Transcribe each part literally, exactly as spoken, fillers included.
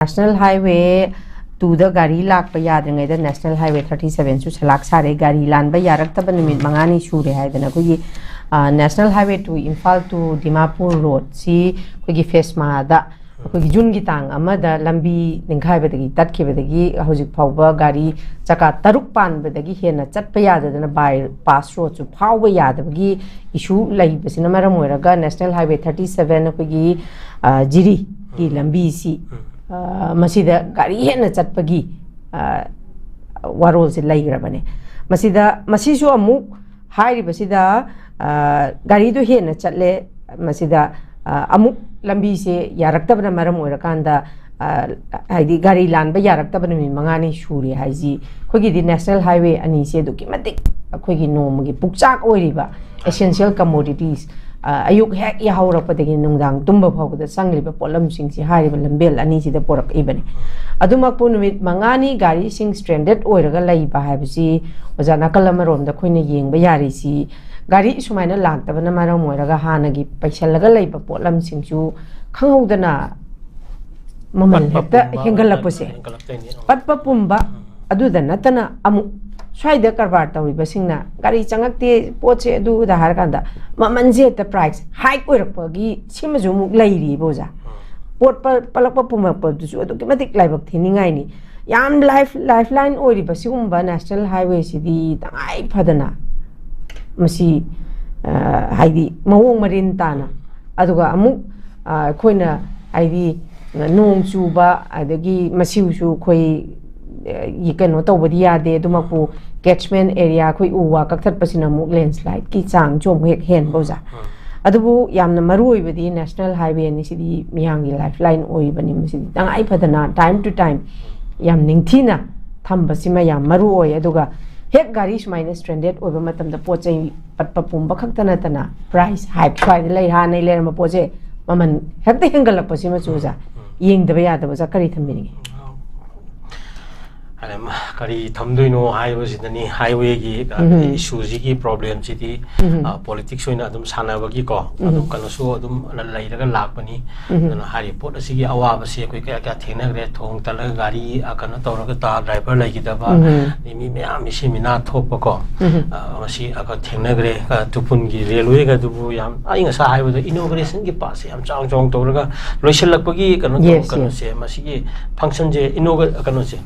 National Highway two ꯗ ꯒꯥꯔꯤ ꯂꯥꯛꯄ ꯌꯥꯗ꯭ꯔꯤꯉꯩꯗ National Highway thirty seven ꯁꯨ ꯁꯂꯥꯛ ꯁꯥꯔꯦ, ꯒꯥꯔꯤ ꯂꯥꯟꯕ ꯌꯥꯔꯛꯇꯕ ꯅꯨꯃꯤꯠ ꯃꯉꯥꯅꯤ ꯁꯨꯔꯦ ꯍꯥꯏꯗꯅ꯫ ꯑꯩꯈꯣꯏꯒꯤ National Highway two Imphal to Dimapur road ꯁꯤ ꯑꯩꯈꯣꯏꯒꯤ ꯐꯦꯁꯃꯥꯗ ꯑꯩꯈꯣꯏꯒꯤ ꯖꯨꯟꯒꯤ ꯇꯥꯡ ꯑꯃꯗ ꯂꯝꯕꯤ ꯅꯤꯡꯈꯥꯏꯕꯗꯒꯤ ꯇꯠꯈꯤꯕꯗꯒꯤ ꯍꯧꯖꯤꯛ ꯐꯥꯎꯕ ꯒꯥꯔꯤ ꯆꯀꯥ ꯇꯔꯨꯛ ꯄꯥꯟꯕꯗꯒꯤ ꯍꯦꯟꯅ ꯆꯠꯄ ꯌꯥꯗꯗꯅ ꯕꯥꯏ ꯄꯥꯁ ꯔꯣꯗꯁꯨ ꯐꯥꯎꯕ ꯌꯥꯗꯕꯒꯤ ꯏꯁꯨ ꯂꯩꯕꯁꯤꯅ ꯃꯔꯝ ꯑꯣꯏꯔꯒ National Highway thirty seven ꯑꯩꯈꯣꯏꯒꯤ ꯖꯤꯔꯤꯒꯤ ꯂꯝꯕꯤꯁꯤ ꯃꯁꯤꯗ ꯒꯥꯔꯤ ꯍꯦꯟꯅ ꯆꯠꯄꯒꯤ ꯋꯥꯔꯣꯜꯁꯦ ꯂꯩꯈ꯭ꯔꯕꯅꯦ꯫ ꯃꯁꯤꯗ ꯃꯁꯤꯁꯨ ꯑꯃꯨꯛ ꯍꯥꯏꯔꯤꯕꯁꯤꯗ ꯒꯥꯔꯤꯗꯣ ꯍꯦꯟꯅ ꯆꯠꯂꯦ, ꯃꯁꯤꯗ ꯑꯃꯨꯛ ꯂꯝꯕꯤꯁꯦ ꯌꯥꯔꯛꯇꯕꯅ ꯃꯔꯝ ꯑꯣꯏꯔꯀꯥꯟꯗ ꯍꯥꯏꯗꯤ ꯒꯥꯔꯤ ꯂꯥꯟꯕ ꯌꯥꯔꯛꯇꯕ ꯅꯨꯃꯤꯠ ꯃꯉꯥꯅꯤ ꯁꯨꯔꯦ ꯍꯥꯏꯁꯤ꯫ ꯑꯩꯈꯣꯏꯒꯤꯗꯤ National Highway ꯑꯅꯤꯁꯦ ꯑꯗꯨꯛꯀꯤ ꯃꯇꯤꯛ ꯑꯩꯈꯣꯏꯒꯤ ꯅꯣꯡꯃꯒꯤ ꯄꯨꯛꯆꯥꯛ ꯑꯣꯏꯔꯤꯕ essential commodities, ꯑꯌꯨꯛ ꯍꯦꯛ ꯌꯥꯍꯧꯔꯛꯄꯗꯒꯤ ꯅꯨꯡꯗꯥꯡ ꯇꯨꯝꯕ ꯐꯥꯎꯕꯗ ꯆꯪꯂꯤꯕ ꯄꯣꯠꯂꯝꯁꯤꯡꯁꯤ ꯍꯥꯏꯔꯤꯕ ꯂꯝꯕꯦꯜ ꯑꯅꯤꯁꯤꯗ ꯄꯨꯔꯛꯏꯕꯅꯤ꯫ ꯑꯗꯨꯃꯛꯄꯨ ꯅꯨꯃꯤꯠ ꯃꯉꯥꯅꯤ ꯒꯥꯔꯤꯁꯤꯡ stranded ꯑꯣꯏꯔꯒ ꯂꯩꯕ ꯍꯥꯏꯕꯁꯤ ꯑꯣꯖꯥ ꯅꯥꯀꯜ ꯑꯃꯔꯣꯝꯗ ꯑꯩꯈꯣꯏꯅ ꯌꯦꯡꯕ ꯌꯥꯔꯤꯁꯤ ꯒꯥꯔꯤ ꯁꯨꯃꯥꯏꯅ ꯂꯥꯛꯇꯕꯅ ꯃꯔꯝ ꯑꯣꯏꯔꯒ ꯍꯥꯟꯅꯒꯤ ꯄꯩꯁꯜꯂꯒ ꯂꯩꯕ ꯄꯣꯠꯂꯝꯁꯤꯡꯁꯨ ꯈꯪꯍꯧꯗꯅ ꯃꯃꯜ ꯄꯠꯄ ꯍꯦꯛꯇ ꯄꯨꯝꯕ ꯍꯦꯟꯒꯠꯂꯛꯄꯁꯦ꯫ ꯍꯦꯟꯒꯠꯂꯛꯇꯣꯏꯅꯤ꯫ ꯄꯠꯄ ꯄꯨꯝꯕ꯫ ꯑꯗꯨꯗ ꯅꯠꯇꯅ ꯑꯃꯨꯛ ꯁ꯭ꯋꯥꯏꯗ ꯀꯔꯕꯥꯔ ꯇꯧꯔꯤꯕꯁꯤꯡꯅ ꯒꯥꯔꯤ ꯆꯪꯉꯛꯇꯦ, ꯄꯣꯠꯁꯦ ꯑꯗꯨ ꯑꯗꯥ ꯍꯥꯏꯔꯀꯥꯟꯗ ꯃꯃꯜꯁꯦ ꯍꯦꯛꯇ price high ꯑꯣꯏꯔꯛꯄꯒꯤ ꯁꯤꯃꯁꯨ ꯑꯃꯨꯛ ꯂꯩꯔꯤꯕ ꯑꯣꯖꯥ꯫ ꯄꯣꯠ ꯄ-, ꯄꯠꯂꯛꯄ ꯄꯨꯝꯃꯛꯄꯗꯨꯁꯨ ꯑꯗꯨꯛꯀꯤ ꯃꯇꯤꯛ ꯂꯥꯏꯕꯛ ꯊꯤꯅꯤꯡꯉꯥꯏꯅꯤ꯫ ꯌꯥꯝ life, lifeline ꯑꯣꯏꯔꯤꯕ ꯁꯤꯒꯨꯝꯕ National Highway ꯁꯤꯗꯤ ꯇꯉꯥꯏ ꯐꯗꯅ ꯃꯁꯤ, ꯑ, ꯍꯥꯏꯗꯤ ꯃꯑꯣꯡ ꯃꯔꯤꯟ ꯇꯥꯅ, ꯑꯗꯨꯒ ꯑꯃꯨꯛ, ꯑ, ꯑꯩꯈꯣꯏꯅ ꯍꯥꯏꯗꯤ ꯅꯣꯡ ꯆꯨꯕ, ꯑꯗꯒꯤ ꯃꯁꯤꯁꯨ ꯑꯩꯈꯣꯏ, ꯑ, ꯀꯩꯅꯣ ꯇꯧꯕꯗꯤ ꯌꯥꯗꯦ꯫ ꯑꯗꯨꯃꯛꯄꯨ catchment area ꯑꯩꯈꯣꯏ ꯎ ꯋꯥ ꯀꯛꯊꯠꯄꯁꯤꯅ ꯑꯃꯨꯛ landslide ꯀꯤ ꯆꯥꯡꯁꯨ ꯑꯃꯨꯛ ꯍꯦꯛ ꯍꯦꯟꯕ ꯑꯣꯖꯥ꯫ ꯑꯗꯨꯕꯨ ꯌꯥꯝꯅ ꯃꯔꯨ ꯑꯣꯏꯕꯗꯤ National Highway ꯑꯅꯤꯁꯤꯗꯤ ꯃꯤꯌꯥꯝꯒꯤ lifeline ꯑꯣꯏꯔꯤꯕꯅꯤ꯫ ꯃꯁꯤꯗꯤ ꯇꯉꯥꯏ ꯐꯗꯅ time to time ꯌꯥꯝ ꯅꯤꯡꯊꯤꯅ ꯊꯝꯕꯁꯤꯃ ꯌꯥꯝ ꯃꯔꯨ ꯑꯣꯏ꯫ ꯑꯗꯨꯒ ꯍꯦꯛ ꯒꯥꯔꯤ ꯁꯨꯃꯥꯏꯅ stranded ꯑꯣꯏꯕ ꯃꯇꯝꯗ ꯄꯣꯠ ꯆꯩ ꯄꯠꯄ ꯄꯨꯝꯕ ꯈꯛꯇ ꯅꯠꯇꯅ price hike, ꯁ꯭ꯋꯥꯏꯗ ꯂꯩ, ꯍꯥꯟꯅꯩ ꯂꯩꯔꯝꯕ ꯄꯣꯠꯁꯦ ꯃꯃꯜ ꯍꯦꯛꯇ ꯍꯦꯟꯒꯠꯂꯛꯄꯁꯤꯃꯁꯨ ꯑꯣꯖꯥ ꯌꯦꯡꯗꯕ ꯌꯥꯗꯕ ꯑꯣꯖꯥ꯫ ꯀꯔꯤ ꯊꯝꯕꯤꯅꯤꯡꯉꯤ? ꯑꯗ ꯃ-, ꯀꯔꯤ ꯊꯝꯗꯣꯏꯅꯣ ꯍꯥꯏꯕꯁꯤꯗꯅꯤ꯫ ꯍꯥꯏꯋꯦꯒꯤ, ꯑ, ꯎꯝ꯫ ꯏꯁꯨꯁꯤꯒꯤ ꯄ꯭ꯔꯣꯕ꯭ꯂꯦꯝꯁꯤꯗꯤ, ꯎꯝ꯫ ꯑ, ꯄꯣꯂꯤꯇꯤꯛꯁ ꯑꯣꯏꯅ ꯑꯗꯨꯝ ꯁꯥꯟꯅꯕꯒꯤꯀꯣ, ꯎꯝ꯫ ꯑꯗꯨꯝ ꯀꯩꯅꯣꯁꯨ ꯑꯗꯨꯝ ꯂꯩꯔꯒ ꯂꯥꯛꯄꯅꯤ꯫ ꯎꯝ꯫ ꯑꯗꯨꯅ ꯍꯥꯏꯔꯤꯕ ꯄꯣꯠ ꯑꯁꯤꯒꯤ ꯑꯋꯥꯕꯁꯤ ꯑꯩꯈꯣꯏ ꯀꯌꯥ ꯀꯌꯥ ꯊꯦꯡꯅꯈ꯭ꯔꯦ꯫ ꯊꯣꯡ ꯇꯠꯂꯒ ꯒꯥꯔꯤ, ꯑ, ꯀꯩꯅꯣ ꯇꯧꯔꯒ ꯇꯥ-, ꯗ꯭ꯔꯥꯏꯚꯔ ꯂꯩꯈꯤꯗꯕ, ꯎꯝ꯫ ꯑꯗꯩ ꯃꯤ ꯃꯌꯥꯝ ꯃꯤꯁꯤ ꯃꯤꯅꯥ ꯊꯣꯛꯄꯀꯣ, ꯎꯝ꯫ ꯑ, ꯃꯁꯤ ꯑꯩꯈꯣꯏ ꯊꯦꯡꯅꯈ꯭ꯔꯦ꯫ ꯑ, ꯇꯨꯄꯨꯟꯒꯤ ꯔꯦꯜꯋꯦꯒ ꯑꯗꯨꯕꯨ ꯌꯥꯝ, ꯑꯩ ꯉꯁꯥꯏ ꯍꯥꯏꯕꯗꯣ, ꯏꯅꯣꯒ꯭ꯔꯦꯁꯟꯒꯤ ꯄꯥꯔꯠꯁꯦ ꯌꯥꯝ ꯆꯥꯎ ꯆꯥꯎꯅ ꯇꯧꯔꯒ ꯂꯣꯏꯁꯤꯜꯂꯛꯄꯒꯤ ꯀꯩꯅꯣ ꯇꯧ-, Yes, yes꯫ ꯀꯩꯅꯣꯁꯦ, ꯃꯁꯤꯒꯤ ꯐꯪꯁꯟꯁꯦ, ꯏꯅꯣꯒ-, ꯀꯩꯅꯣꯁꯦ,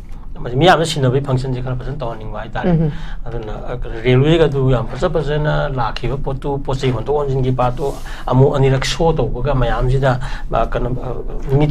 ꯃꯁꯤ ꯃꯤꯌꯥꯝꯅ ꯁꯤꯟꯅꯕꯒꯤ ꯐꯪꯁꯟꯁꯦ ꯈꯔ ꯐꯖꯅ ꯇꯧꯍꯟꯅꯤꯡꯕ ꯍꯥꯏꯇꯥꯔꯦ꯫ ꯎꯝ꯫ ꯑꯗꯨꯅ, ꯑ, ꯀꯩꯅꯣ, ꯔꯦꯜꯋꯦꯒ ꯑꯗꯨ ꯌꯥꯝ ꯐꯖ ꯐꯖꯅ ꯂꯥꯛꯈꯤꯕ ꯄꯣꯠꯇꯨ, ꯄꯣꯠ ꯆꯩ ꯍꯣꯟꯗꯣꯛ ꯍꯣꯟꯖꯤꯟꯒꯤ ꯄꯥꯔꯠꯇꯨ ꯑꯃꯨꯛ ꯑꯅꯤꯔꯛ ꯁꯣ ꯇꯧꯕꯒ ꯃꯌꯥꯝꯁꯤꯗ, ꯑ, ꯀꯩꯅꯣ, ꯑ, ꯃꯤꯠ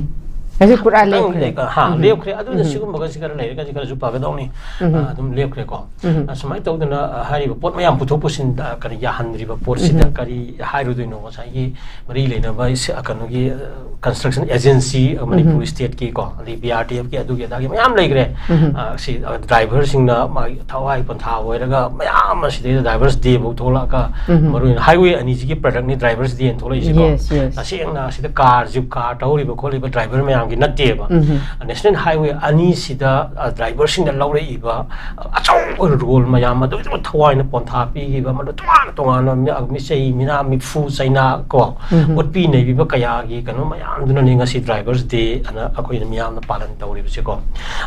ꯉꯁꯤ ꯄꯨꯔꯥ ꯈꯤꯇꯪ ꯂꯦꯞꯈ꯭ꯔꯦ꯫ ꯂꯦꯞ-, ꯍꯥ, ꯎꯝ꯫ ꯂꯦꯞꯈ꯭ꯔꯦ꯫ ꯑꯗꯨꯅ ꯎꯝ꯫ ꯁꯤꯒꯨꯝꯕꯒꯁꯤ ꯈꯔ ꯂꯩꯔꯒꯗꯤ ꯈꯔꯁꯨ ꯐꯒꯗꯧꯅꯤ꯫ ꯎꯝ꯫ ꯑ, ꯑꯗꯨꯝ ꯂꯦꯞꯈ꯭ꯔꯦꯀꯣ꯫ ꯎꯝ꯫ ꯑ, ꯁꯨꯃꯥꯏꯅ ꯇꯧꯗꯅ, ꯑ, ꯍꯥꯏꯔꯤꯕ ꯄꯣꯠ ꯃꯌꯥꯝ ꯄꯨꯊꯣꯛ ꯄꯨꯁꯤꯟ, ꯑ, ꯀꯔꯤ ꯌꯥꯍꯟꯗ꯭ꯔꯤꯕ ꯄꯣꯠꯁꯤꯗ ꯎꯝ꯫ ꯀꯔꯤ ꯍꯥꯏꯔꯨꯗꯣꯏꯅꯣ? ꯉꯁꯥꯏꯒꯤ ꯃꯔꯤ ꯂꯩꯅꯕ ꯏꯁ-, ꯑ, ꯀꯩꯅꯣꯒꯤ, ꯑ, ꯀꯟꯁꯇ꯭ꯔꯛꯁꯟ ꯑꯦꯖꯦꯟꯁꯤ, ꯑ, ꯃꯅꯤꯄꯨꯔ ꯎꯝ꯫ ꯁ꯭ꯇꯦꯠꯀꯤ ꯀꯣ, ꯑꯗꯩ ꯕꯤ ꯑꯥꯔ ꯇꯤ ꯑꯦꯐꯀꯤ ꯑꯗꯨꯒꯤ ꯑꯗꯥꯒꯤ ꯃꯌꯥꯝ ꯂꯩꯈ꯭ꯔꯦ꯫ ꯎꯝ꯫ ꯑ, ꯁꯤ, ꯑ, ꯗ꯭ꯔꯥꯏꯚꯔꯁꯤꯡꯅ ꯃꯥꯒꯤ ꯊꯋꯥꯏ ꯄꯟꯊꯥ ꯑꯣꯏꯔꯒ ꯃꯌꯥꯝ ꯑꯃ ꯁꯤꯗꯩꯗ ꯗ꯭ꯔꯥꯏꯚꯔꯁ ꯗꯦ ꯐꯥꯎ ꯊꯣꯛꯂꯛꯑꯒ, ꯎꯝ꯫ ꯃꯔꯨꯑꯣꯏꯅ ꯍꯥꯏꯋꯦ ꯑꯅꯤꯁꯤꯒꯤ ꯄ꯭ꯔꯗꯛꯅꯤ ꯗ꯭ꯔꯥꯏꯚꯔꯁ ꯗꯦꯅ ꯊꯣꯛꯂꯛꯏꯁꯤꯀꯣ꯫ Yes, yes꯫ ꯇꯁꯦꯡꯅ ꯑꯁꯤꯗ ꯀꯥꯔ, ꯖꯤꯞ ꯀꯥꯔ ꯊꯧꯔꯤꯕ ꯈꯣꯠꯂꯤꯕ ꯗ꯭ꯔꯥꯏꯚꯔ ꯃꯌꯥꯝꯒꯤ ꯅꯠꯇꯦꯕ꯫ ꯎꯝ꯫ ꯅꯦꯁꯅꯦꯜ ꯍꯥꯏꯋꯦ ꯑꯅꯤꯁꯤꯗ, ꯑ, ꯗ꯭ꯔꯥꯏꯚꯔꯁꯤꯡꯅ ꯂꯧꯔꯛꯏꯕ, ꯑ, ꯑꯆꯧꯕ ꯔꯣꯜ ꯃꯌꯥꯝ, ꯃꯗꯨꯒꯤꯗꯃꯛ ꯊꯋꯥꯏꯅ ꯄꯣꯟꯊꯥ ꯄꯤꯈꯤꯕ, ꯃꯗꯨ ꯇꯣꯉꯥꯟ ꯇꯣꯉꯥꯟꯕ ꯃꯤ-, ꯃꯤꯆꯩ, ꯃꯤꯅꯥ, ꯃꯤꯐꯨ, ꯆꯩꯅꯥ ꯀꯣ, ꯎꯝ꯫ ꯑꯣꯠꯄꯤ ꯅꯩꯕꯤꯕ ꯀꯌꯥꯒꯤ ꯀꯩꯅꯣ ꯃꯌꯥꯝꯗꯨꯅꯅꯦ ꯉꯁꯤ ꯗ꯭ꯔꯥꯏꯚꯔꯁ ꯗꯦ ꯑꯅ ꯑꯩꯈꯣꯏꯅ ꯃꯤꯌꯥꯝꯅ ꯄꯥꯂꯟ ꯇꯧꯔꯤꯕꯁꯦꯀꯣ꯫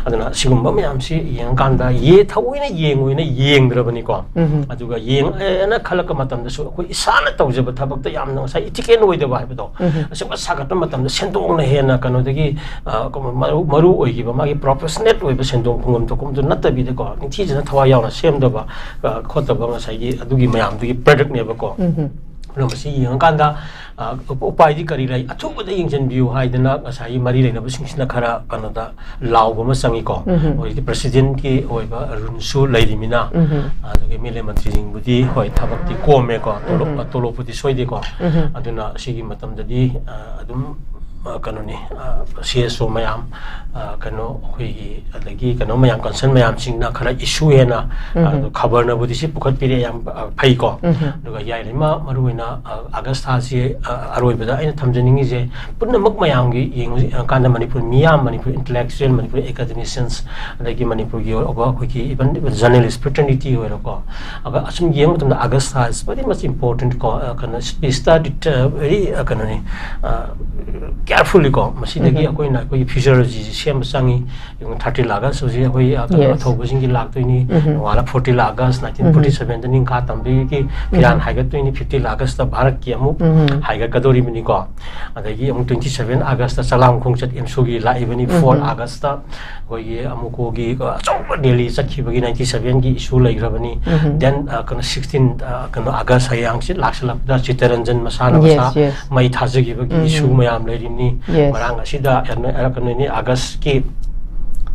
ꯑꯗꯨꯅ ꯁꯤꯒꯨꯝꯕ ꯃꯌꯥꯝꯁꯤ ꯌꯦꯡꯉꯀꯥꯟꯗ ꯌꯦ-, ꯊꯑꯣꯏꯅ ꯌꯦꯡꯉꯣꯏꯅ ꯌꯦꯡꯗ꯭ꯔꯕꯅꯤꯀꯣ꯫ ꯎꯝ꯫ ꯑꯗꯨꯒ ꯌꯦꯡꯉꯦꯅ ꯈꯜꯂꯛꯄ ꯃꯇꯝꯗꯁꯨ ꯑꯩꯈꯣꯏ ꯏꯁꯥꯅ ꯇꯧꯖꯕ ꯊꯕꯛꯇ ꯌꯥꯝꯅ ꯉꯁꯥꯏ ꯏꯊꯤꯀꯦꯜ ꯑꯣꯏꯗꯕ ꯍꯥꯏꯕꯗꯣ, ꯎꯝ꯫ ꯑꯁꯨꯝꯕ ꯁꯥꯒꯠꯄ ꯃꯇꯝꯗ ꯁꯦꯟꯗꯣꯡꯅ ꯍꯦꯟꯅ ꯀꯩꯅꯣꯗꯒꯤ, ꯑ, ꯃꯔꯨ, ꯃꯔꯨ ꯑꯣꯏꯈꯤꯕ ꯃꯥꯒꯤ ꯄ꯭ꯔꯣꯐꯦꯁꯅꯦꯜ ꯑꯣꯏꯕ ꯁꯦꯟꯗꯣꯡ ꯐꯪꯐꯝ ꯊꯣꯛꯐꯝꯗꯨ ꯅꯠꯇꯕꯤꯗꯀꯣ, ꯅꯤꯡꯊꯤꯖꯅ ꯊꯋꯥꯏ ꯌꯥꯎꯅ ꯁꯦꯝꯗꯕ, ꯑ, ꯈꯣꯠꯇꯕ ꯉꯁꯥꯏꯒꯤ ꯑꯗꯨꯒꯤ ꯃꯌꯥꯝꯗꯨꯒꯤ ꯄ꯭ꯔꯗꯛꯅꯦꯕꯀꯣ꯫ ꯎꯝ꯫ ꯑꯗꯣ ꯃꯁꯤ ꯌꯦꯡꯉꯀꯥꯟꯗ, ꯑ, ꯎꯄ-, ꯎꯄꯥꯏꯗꯤ ꯀꯔꯤ ꯂꯩ? ꯑꯊꯨꯕꯗ ꯌꯦꯡꯁꯤꯟꯕꯤꯌꯨ ꯍꯥꯏꯗꯅ ꯉꯁꯥꯏꯒꯤ ꯃꯔꯤ ꯂꯩꯅꯕꯁꯤꯡꯁꯤꯅ ꯈꯔ ꯀꯩꯅꯣꯗ ꯂꯥꯎꯕ ꯑꯃ ꯆꯪꯉꯤꯀꯣ꯫ ꯎꯝ꯫ ꯍꯧꯖꯤꯛꯇꯤ ꯄ꯭ꯔꯁꯤꯗꯦꯟꯠꯀꯤ ꯑꯣꯏꯕ ꯔꯨꯜꯁꯨ ꯂꯩꯔꯤꯃꯤꯅ, ꯎꯝ꯫ ꯑꯗꯨꯒ ꯑꯦꯝ ꯑꯦꯜ ꯑꯦ ꯃꯟꯇ꯭ꯔꯤꯁꯤꯡꯕꯨꯗꯤ ꯍꯣꯏ ꯊꯕꯛꯇꯤ ꯀꯣꯝꯃꯦꯀꯣ, ꯇꯣꯂꯣꯞ, ꯎꯝ꯫ ꯇꯣꯂꯣꯞꯄꯨꯗꯤ ꯁꯣꯏꯗꯦꯀꯣ꯫ ꯎꯝ꯫ ꯑꯗꯨꯅ ꯁꯤꯒꯤ ꯃꯇꯝꯗꯗꯤ, ꯑ, ꯑꯗꯨꯝ, ꯑ, ꯀꯩꯅꯣꯅꯤ, ꯑ, ꯁꯤ ꯑꯦꯁ ꯑꯣ ꯃꯌꯥꯝ, ꯑ, ꯀꯩꯅꯣ ꯑꯩꯈꯣꯏꯒꯤ ꯑꯗꯒꯤ ꯀꯩꯅꯣ ꯃꯌꯥꯝ, concern ꯃꯌꯥꯝꯁꯤꯡꯅ ꯈꯔ issue ꯍꯦꯟꯅ, ꯑ, ꯎꯝ꯫ ꯑꯗꯣ ꯈꯕꯔꯅꯕꯨꯗꯤ ꯁꯤ ꯄꯨꯈꯠꯄꯤꯔꯦ, ꯌꯥꯝ, ꯑ, ꯐꯩꯀꯣ꯫ ꯎꯝ꯫ ꯑꯗꯨꯒ ꯌꯥꯏꯔꯤꯃ ꯃꯔꯨꯑꯣꯏꯅ, ꯑ, August ꯊꯥꯁꯤ, ꯑ, ꯑꯔꯣꯏꯕꯗ ꯑꯩꯅ ꯊꯝꯖꯅꯤꯡꯉꯤꯁꯦ, ꯄꯨꯝꯅꯃꯛ ꯃꯌꯥꯝꯒꯤ ꯌꯦꯡꯉꯨ-, ꯌꯦꯡꯉꯀꯥꯟꯗ ꯃꯅꯤꯄꯨꯔ ꯃꯤꯌꯥꯝ, ꯃꯅꯤꯄꯨꯔ intellectual, ꯃꯅꯤꯄꯨꯔ academicians, ꯑꯗꯒꯤ ꯃꯅꯤꯄꯨꯔꯒꯤ ꯑꯣꯏꯕ ꯑꯩꯈꯣꯏꯒꯤ even journalist, fraternity ꯑꯣꯏꯔꯣꯀꯣ, ꯑꯗ ꯑꯁꯨꯝ ꯌꯦꯡꯕ ꯃꯇꯝꯗ August ꯊꯥ is very much important ꯀꯣ, ꯑ, ꯀꯩꯅꯣ, we studied, ꯑ, very, ꯑ, ꯀꯩꯅꯣꯅꯤ, ꯑ, carefully ꯀꯣ, ꯃꯁꯤꯗꯒꯤ ꯎꯝ꯫ ꯑꯩꯈꯣꯏꯅ ꯑꯩꯈꯣꯏꯒꯤ physiology ꯁꯦꯝꯕ ꯆꯪꯉꯤ꯫ ꯌꯦꯡꯉꯨ, thirty August ꯍꯧꯖꯤꯛ ꯑꯩꯈꯣꯏ, ꯑ, ꯀꯩꯅꯣ, Yes. ꯊꯧꯕꯁꯤꯡꯒꯤ ꯂꯥꯛꯇꯣꯏꯅꯤ꯫ ꯎꯝ꯫ ꯅꯣꯡꯉꯥꯜꯂ fourteen August nineteen forty sevenꯗ ꯅꯤꯡꯈꯥ ꯇꯝꯕꯒꯤ ꯐꯤꯔꯥꯟ ꯎꯝ꯫ ꯍꯥꯏꯒꯠꯇꯣꯏꯅꯤ꯫ Fifteen Augustꯇ ꯚꯥꯔꯠꯀꯤ ꯑꯃꯨꯛ ꯎꯝ꯫ ꯍꯥꯏꯒꯠꯀꯗꯧꯔꯤꯕꯅꯤꯀꯣ꯫ ꯑꯗꯒꯤ ꯑꯃꯨꯛ twenty seven Augustꯇ ꯆꯂꯥꯝ ꯈꯣꯡꯆꯠ ꯑꯦꯝꯁꯨꯒꯤ ꯂꯥꯛꯏꯕꯅꯤ꯫ Four ꯎꯝ꯫ Augustꯇ ꯑꯩꯈꯣꯏꯒꯤ ꯑꯃꯨꯛꯀꯣꯒꯤ, ꯑ, ꯑꯆꯧꯕ rally ꯆꯠꯈꯤꯕꯒꯤ ninety sevenꯒꯤ issue ꯂꯩꯈ꯭ꯔꯕꯅꯤ꯫ ꯎꯝ꯫ Then, ꯑ, ꯀꯩꯅꯣ, sixteen, ꯑ, ꯀꯩꯅꯣ, August ꯍꯌꯦꯡ ꯍꯪꯆꯤꯠ ꯂꯥꯛꯁꯤꯜꯂꯛꯄꯗ ꯆꯤꯇꯔꯟꯖꯟ ꯃꯁꯥꯅ Yes, ꯃꯁꯥ yes. ꯃꯩ ꯊꯥꯖꯈꯤꯕꯒꯤ ꯎꯝ꯫ Issue ꯃꯌꯥꯝ ꯂꯩꯔꯤꯕꯅꯤ꯫ Yes. ꯉꯔꯥꯡ ꯑꯁꯤꯗ, ꯑ, ꯀꯩꯅꯣꯅꯤ, Augustꯀꯤ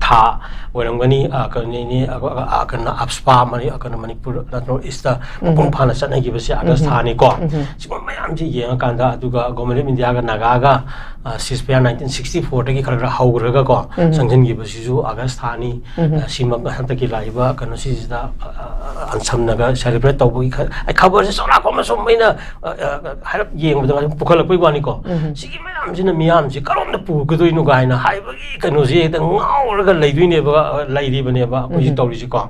ꯊꯥ ꯑꯣꯏꯔꯝꯒꯅꯤ, ꯑ, ꯀꯩꯅꯣꯅꯤ, ꯑ, ꯑ, ꯑ, ꯀꯩꯅꯣ, AFSPA ꯃꯅꯤ-, ꯑ, ꯀꯩꯅꯣ, ꯃꯅꯤꯄꯨꯔ ꯅꯠꯇ꯭ꯔꯣ, Eastꯇ ꯎꯝ꯫ ꯃꯄꯨꯡ ꯐꯥꯅ ꯆꯠꯅꯈꯤꯕꯁꯦ August ꯎꯝ꯫ ꯊꯥꯅꯤꯀꯣ꯫ ꯎꯝ꯫ ꯁꯤꯒꯨꯝꯕ ꯃꯌꯥꯝꯁꯤ ꯌꯦꯡꯉꯀꯥꯟꯗ, ꯑꯗꯨꯒ Government of Indiaꯒ ꯅꯥꯒꯥꯒ, ꯑ, ceasefire nineteen sixty fourꯗꯒꯤ ꯈꯔ ꯈꯔ ꯍꯧꯈ꯭ꯔꯒꯀꯣ, ꯎꯝ꯫ ꯆꯪꯁꯤꯟꯈꯤꯕꯁꯤꯁꯨ August ꯊꯥꯅꯤ꯫ ꯎꯝ꯫ ꯑ, ꯁꯤꯃꯛ ꯍꯟꯗꯛꯀꯤ ꯂꯥꯛꯏꯕ ꯀꯩꯅꯣꯁꯤꯁꯤꯗ, ꯑ, ꯑ, ꯑꯟꯁꯝꯅꯒ celebrate ꯇꯧꯕꯒꯤ ꯈ-, ꯑꯩ ꯈꯕꯔꯁꯦ ꯆꯥꯎꯔꯥꯛꯄ ꯑꯃ ꯁꯨꯝ ꯑꯩꯅ, ꯑ, ꯑ, ꯍꯥꯏꯔꯞ ꯌꯦꯡꯕꯗ ꯁꯨꯝ ꯄꯨꯈꯠꯂꯛꯄꯩ ꯋꯥꯅꯤꯀꯣ꯫ ꯎꯝ꯫ ꯁꯤꯒꯤ ꯃꯌꯥꯝꯁꯤꯅ ꯃꯤꯌꯥꯝꯁꯤ ꯀꯔꯣꯝꯗ ꯄꯨꯒꯗꯣꯏꯅꯣ ꯀꯥꯏꯅ ꯍꯥꯏꯕꯒꯤ ꯀꯩꯅꯣꯁꯦ ꯍꯦꯛꯇ ꯉꯥꯎꯔꯒ ꯂꯩꯗꯣꯏꯅꯦꯕ, ꯑ, ꯂꯩꯔꯤꯕꯅꯦꯕ ꯑꯩꯈꯣꯏꯁꯤ ꯎꯝ꯫ ꯇꯧꯔꯤꯁꯤꯀꯣ꯫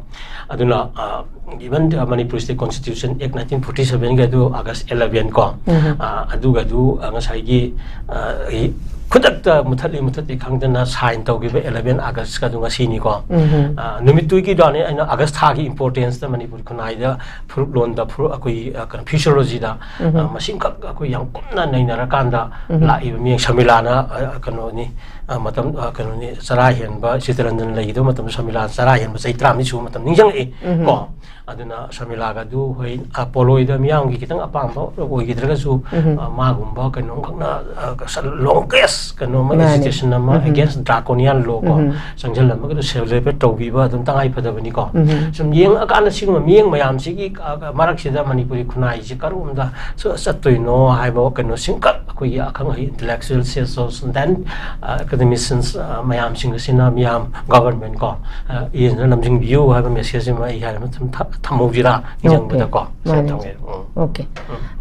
ꯑꯗꯨꯅ, ꯑ, even, ꯑ, Manipur State Constitution Act nineteen forty sevenꯒꯤ ꯑꯗꯨ August eleven ꯀꯣ, ꯎꯝ꯫ ꯑ, ꯑꯗꯨꯒ ꯑꯗꯨ, ꯑ, ꯉꯁꯥꯏꯒꯤ, ꯑ, ꯑꯩ ꯈꯨꯗꯛꯇ ꯃꯨꯊꯠꯂꯤ ꯃꯨꯊꯠꯇꯦ ꯈꯪꯗꯅ sign ꯇꯧꯈꯤꯕ eleven Augustꯀ ꯑꯗꯨ ꯉꯁꯤꯅꯤꯀꯣ꯫ ꯎꯝ꯫ ꯑ, ꯅꯨꯃꯤꯠꯇꯨꯒꯤ ꯋꯥꯅꯤ ꯑꯩꯅ August ꯊꯥꯒꯤ importanceꯇ ꯃꯅꯤꯄꯨꯔ ꯈꯨꯟꯅꯥꯏꯗ ꯐꯨꯔꯨꯞꯂꯣꯟꯗ ꯐꯨꯔꯨꯞ ꯑꯩꯈꯣꯏꯒꯤ, ꯑ, ꯀꯩꯅꯣ, physiologyꯗ, ꯎꯝ꯫ ꯑ, ꯃꯁꯤꯡꯈꯛ ꯑꯩꯈꯣꯏ ꯌꯥꯝ ꯀꯨꯞꯅ ꯅꯩꯅꯔꯀꯥꯟꯗ ꯎꯝ꯫ ꯂꯥꯛꯏꯕ ꯃꯤꯌꯦꯡ ꯁꯃꯤꯂꯥꯅ, ꯑ, ꯀꯩꯅꯣꯅꯤ, ꯑ, ꯃꯇꯝ, ꯑ, ꯀꯩꯅꯣꯅꯤ, ꯆꯔꯥ ꯍꯦꯟꯕ, ꯆꯤꯇꯔꯟꯖꯟ ꯂꯩꯈꯤꯗꯕ ꯃꯇꯝꯗ ꯁꯃꯤꯂꯥ ꯆꯔꯥ ꯍꯦꯟꯕ ꯆꯍꯤ ꯇꯔꯥꯃꯔꯤ ꯁꯨꯕ ꯃꯇꯝ ꯅꯤꯡꯁꯤꯡꯉꯛꯏ ꯎꯝ꯫ ꯀꯣ꯫ ꯑꯗꯨꯅ ꯁꯃꯤꯂꯥꯒ ꯑꯗꯨ ꯍꯣꯏ, ꯑ, ꯄꯣꯂꯣꯏꯗ ꯃꯤꯌꯥꯝꯒꯤ ꯈꯤꯇꯪ ꯑꯄꯥꯝꯕ ꯑꯣꯏꯈꯤꯗ꯭ꯔꯒꯁꯨ, ꯎꯝ꯫ ꯑ, ꯃꯥꯒꯨꯝꯕ ꯀꯩꯅꯣꯝꯈꯛꯅ, ꯑ, ꯂꯣꯡꯒꯦꯁ ꯀꯩꯅꯣ ꯑꯃ, ꯃꯥꯅꯦ꯫ ꯑꯦꯖꯤꯇꯦꯁꯟ ꯑꯃ, ꯎꯝ꯫ ꯑꯦꯒꯦꯟꯁ ꯗ꯭ꯔꯥꯀꯣꯅꯤꯌꯥꯟ ꯂꯣ ꯀꯣ ꯎꯝ꯫ ꯆꯪꯁꯤꯜꯂꯝꯃꯒ ꯑꯗꯨ ꯁꯦꯂꯦꯕ꯭ꯔꯦꯠ ꯇꯧꯕꯤꯕ ꯑꯗꯨꯝ ꯇꯉꯥꯏ ꯐꯗꯕꯅꯤꯀꯣ꯫ ꯎꯝ꯫ ꯁꯨꯝ ꯌꯦꯡꯉꯀꯥꯟꯗ ꯁꯤꯒꯨꯝꯕ ꯃꯤꯠꯌꯦꯡ ꯃꯌꯥꯝꯁꯤꯒꯤ, ꯑ, ꯃꯔꯛꯁꯤꯗ ꯃꯅꯤꯄꯨꯔꯤ ꯈꯨꯟꯅꯥꯏꯁꯤ ꯀꯔꯣꯝꯗ ꯁ-, ꯆꯠꯇꯣꯏꯅꯣ ꯍꯥꯏꯕ ꯀꯩꯅꯣꯁꯤꯡꯈꯛ ꯑꯩꯈꯣꯏꯒꯤ ꯑꯈꯪ ꯑꯍꯩ intellectuals, ꯁꯣꯁꯤꯌꯦꯜ, ꯗꯦꯟ ꯑꯦꯀꯥꯗꯦꯃꯤꯁꯤꯌꯟꯁ ꯃꯌꯥꯝꯁꯤꯡ ꯑꯁꯤꯅ ꯃꯤꯌꯥꯝ, ꯒꯚꯔꯟꯃꯦꯟ ꯀꯣ, ꯑ, ꯌꯦꯡꯗꯨꯅ ꯂꯝꯖꯤꯡꯕꯤꯌꯨ ꯍꯥꯏꯕ ꯃꯦꯁꯦꯖ ꯑꯃ ꯑꯩ ꯍꯥꯏꯔ ꯊꯝ-, ꯊꯝꯍꯧꯁꯤꯔꯥ ꯅꯤꯡꯁꯤꯡꯕꯗꯀꯣ꯫ ꯃꯥꯅꯦ꯫ ꯊꯝꯒꯦ꯫ ꯎꯝ꯫ ꯑꯣꯀꯦ꯫ ꯎꯝ꯫